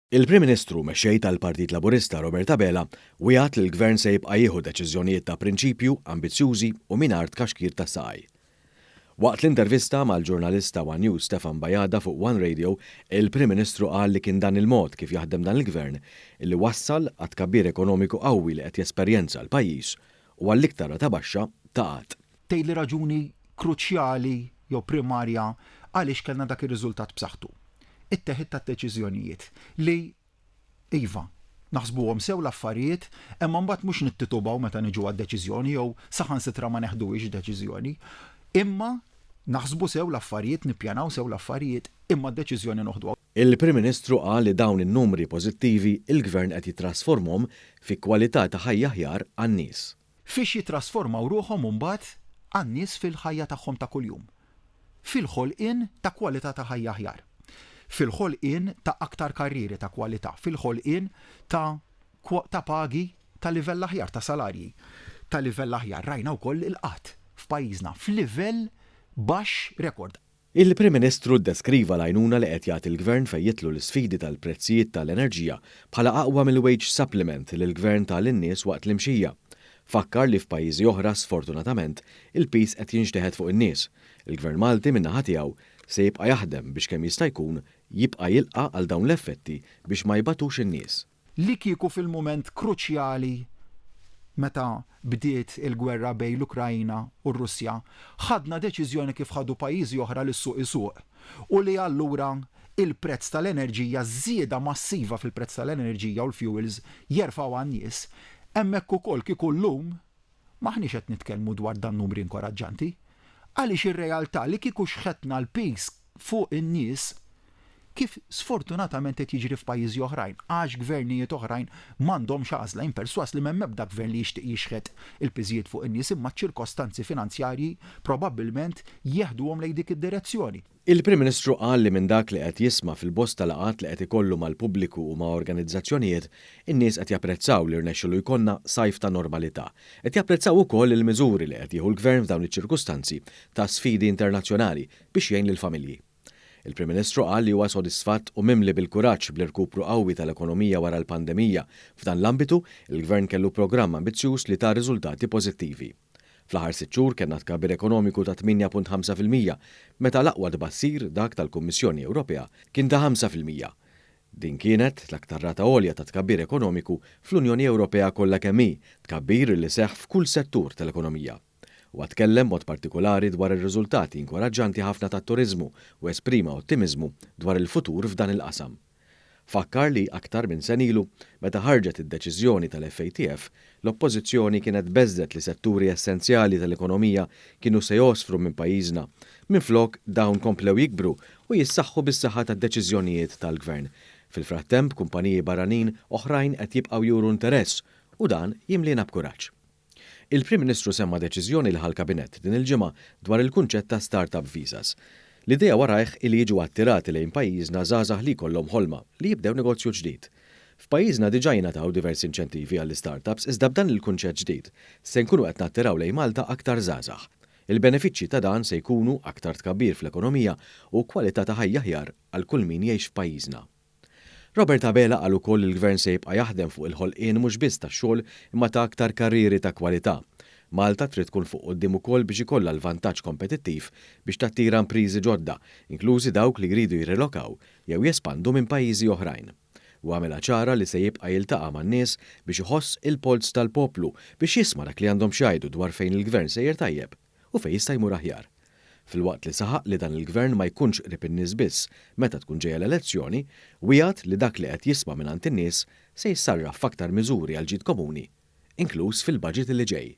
Il-Prim Ministru u Mexxej tal-Partit Laburista Robert Abela wiegħed li l-Gvern se jibqa' jieħu deċiżjonijiet ta' prinċipju, ambizzjużi u mingħajr tkaxkir tas-saqaj. Waqt l-intervista mal-ġurnalist ta' one News Stefan Bajada fuq one Radio, il-Prim Ministru qal li kien dan il-mod kif jaħdem dan il-Gvern li wassal għat-tkabbir ekonomiku qawwi li qed jesperjenza l-pajjiż u għall-iktar rata baxxa ta' qgħad. Tgħidli raġuni kruċjali jew primarja għaliex kellna dak ir-riżultat b'saħħtu. It-teħid tad-deċiżjonijiet li, iva, naħsbuhom sew l-affarijiet, imma mbagħad mhux nittitubaw meta niġu għad-deċiżjoni jew saħansitra ma neħduhiex deċiżjoni. Imma naħsbu sew l-affarijiet, nippjanaw sew l-affarijiet, imma d-deċiżjoni noħduha. Il-Prim Ministru qal li dawn in-numri pożittivi l-Gvern qed jittrasformhom fi kwalità ta' ħajja aħjar għan-nies. Fiex jittrasformaw ruħhom imbagħad għan-nies fil-ħajja tagħhom ta' kuljum. Fil-ħolqien ta' kwalità ta' ħajja aħjar. Fil-ħolqien ta' aktar karrieri ta' kwalità. Fil-ħolqien ta' ta' pagi ta' livell aħjar, ta' salarji ta' livell aħjar. Rajna wkoll il-qgħad f'pajjiżna f'livell baxx rekord. Il-Prim Ministru ddeskriva l-għajnuna li qed jagħti l-Gvern fejn jidħlu l-isfidi tal-prezzijiet tal-enerġija bħala aqwa mill-wage supplement li l-Gvern ta lin-nies waqt l-imxija. Fakkar li f'pajjiżi oħra sfortunatament il-piż qed jinxteħet fuq in-nies. Il-Gvern Malti min-naħa tiegħu se jibqa' jaħdem biex kemm jista' jkun jibqa' jilqa' għal dawn l-effetti biex ma jbatux in-nies. Li kieku fil-mument kruċjali meta bdiet il-gwerra bejn l-Ukraina u r-Russja, ħadna deċiżjoni kif ħadu pajjiżi oħra li s-suq isuq u li allura il-prezz tal-enerġija, żieda massiva fil-prezz tal-enerġija u l-fuels jerfgħu għan-nies, hemmhekk ukoll kieku llum M'aħniex qed nitkellmu dwar dan numri inkoraġġanti. Għaliex ir-realtà li kieku xħetna l-piż fuq in-nies, kif sfortunatament qed jiġri f'pajjiżi oħrajn, għax gvernijiet oħrajn m'għandhomx għażla, jien persważ li m'hemm ebda gvern li jixtieq jixħet il-piżijiet fuq in-nies imma ċ-ċirkostanzi finanzjarji probabbilment jeħduhom lejn dik id-direzzjoni. Il-Prim Ministru qal li minn dak li qed jisma' fil-bosta laqgħat li qed ikollu mal-pubbliku u ma' organizzazzjonijiet, in-nies qed japprezzaw li rnexxielu jkollna sajf ta' normalità. Qed japprezzaw ukoll il-miżuri li qed jieħu l-Gvern f'dawn iċ-ċirkustanzi ta' sfidi internazzjonali biex jgħin lill-familji. Il-Prim Ministru qal li huwa sodisfatt u mimli bil-kuraġġ bl-irkupru qawwi tal-ekonomija wara l-pandemija. F'dan l-ambitu, il-Gvern kellu programm ambizzjuż li ta riżultati pożittivi. Fl-aħħar sitt xhur kellna tkabbir ekonomiku ta' 8.5%, meta l-aqwa tbassir, dak tal-Kummissjoni Ewropea, kien ta' 5%. Din kienet l-aktar rata għolja ta' tkabbir ekonomiku fl-Unjoni Ewropea kollha kemm hi, tkabbir li seħħ f'kull settur tal-ekonomija. Huwa tkellem b'mod partikolari dwar ir-riżultati inkoraġġanti ħafna tat-turiżmu u esprima ottimiżmu dwar il-futur f'dan il-qasam. Fakkar li aktar minn sena ilu, meta ħarġet id-deċiżjoni tal-FATF, l-Oppożizzjoni kienet beżgħet li setturi essenzjali tal-ekonomija kienu se jgħosfru minn pajjiżna. Minflok, dawn komplew jikbru u jissaħħu bis-saħħa tad-deċiżjonijiet tal-Gvern. Fil-frattemp, kumpaniji barranin oħrajn qed jibqgħu juru interess u dan jimliena b'kuraġġ. Il-Prim Ministru semma deċiżjoni li ħa l-Kabinett din il-ġimgħa dwar il-kunċett ta' start-up visas. L-idea warajh hi li jiġu attirati lejn pajjiżna żgħażagħ li jkollhom ħolma li jibdew negozju ġdid. F'pajjiżna diġà jingħataw diversi inċentivi għall-istart-ups iżda b'dan il-kunċett ġdid se nkunu qed nattiraw lejn Malta aktar żgħażagħ. Il-benefiċċji ta' dan se jkunu aktar tkabbir fl-ekonomija u kwalità ta' ħajja aħjar għal kull min jgħix f'pajjiżna. Robert Abela qal ukoll li l-Gvern se jibqa' jaħdem fuq il-ħolqien mhux biss ta' xogħol imma ta' aktar karrieri ta' kwalità. Malta trid tkun fuq quddiem ukoll biex ikollha l-vantaġġ kompetittiv biex tattira impriżi ġodda, inklużi dawk li jridu jirrilokaw jew jespandu minn pajjiżi oħrajn. Hu għamilha ċara li se jibqa' jiltaqa' man-nies biex iħoss il-polz tal-poplu biex jisma' dak li għandhom x'jgħidu dwar fejn il-Gvern sejjer tajjeb u fejn jista' jmur aħjar. Filwaqt li saħaq li dan il-Gvern ma jkunx qrib in-nies biss meta tkun ġejja l-elezzjoni, wiegħed li dak li qed jisma' mingħand in-nies se jissarraf f'aktar miżuri għall-ġid komuni, inkluż fil-budget li ġej.